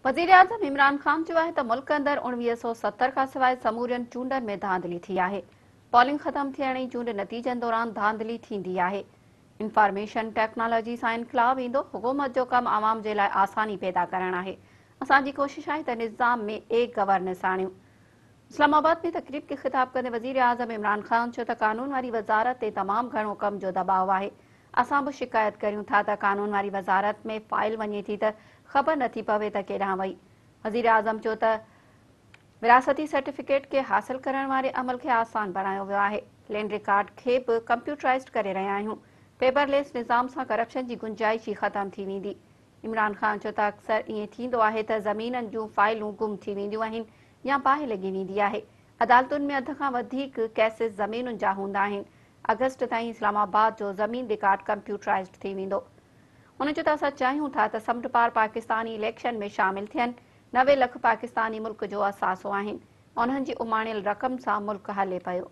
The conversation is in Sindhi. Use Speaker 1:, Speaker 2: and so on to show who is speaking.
Speaker 1: وزيراعظم عمران خان چيو آهي ته ملڪ اندر 1970 کانسواء سمورين چونڊن ۾ ڌانڌلي ٿي آهي، پولنگ ختم ٿيڻ ۽ چونڊ نتيجن دوران ڌانڌلي ٿيندي آهي، انفارميشن ٽيڪنالاجي سان انقلاب ايندو، حڪومت جو ڪم عوام جي لاء آساني پيدا ڪرڻ آهي، اسان جي ڪوشش آهي ته نظام ۾ اي گورننس آڻيون. اسلام آباد ۾ تقريب کي خطاب ڪندي وزيراعظم عمران خان چيو ته قانون واري وزارت تي تمام گهڻو ڪم جو دٻاء آهي، اسان به شڪايت ڪريون ٿا ته قانون واري وزارت ۾ فائل وڃي ٿي ته خبر نٿي پوي ته ڪيڏانهن وئي. وزيراعظم چيو ته وراثتي سرٽيفڪيٽ کي حاصل ڪرڻ واري عمل کي آسان بڻايو ويو آهي، لينڊ رڪارڊ کي به ڪمپيوٽرائزڊ ڪري رهيا آهيون، پيپر ليس نظام سان ڪرپشن جي گنجائش ئي ختم ٿي ويندي. عمران خان چيو ته اڪثر ائين ٿيندو آهي ته زمينن جون فائلون گم ٿي وينديون آهن يا باهه لڳي ويندي آهي، عدالتن ۾ اڌ کان وڌيڪ ڪيسز زمينن جا هوندا آهن، آگسٽ تائين اسلام آباد جو زمين رڪارڊ ڪمپيوٽرائزڊ ٿي ويندو. هن چيو ته اسان چاهيون ٿا ته سمنڊ پار پاڪستاني اليڪشن ۾ شامل ٿين، 90 لک پاڪستاني ملڪ جو اثاثو آهن، انهن جي اماڻيل رقم سان ملڪ هلي پيو.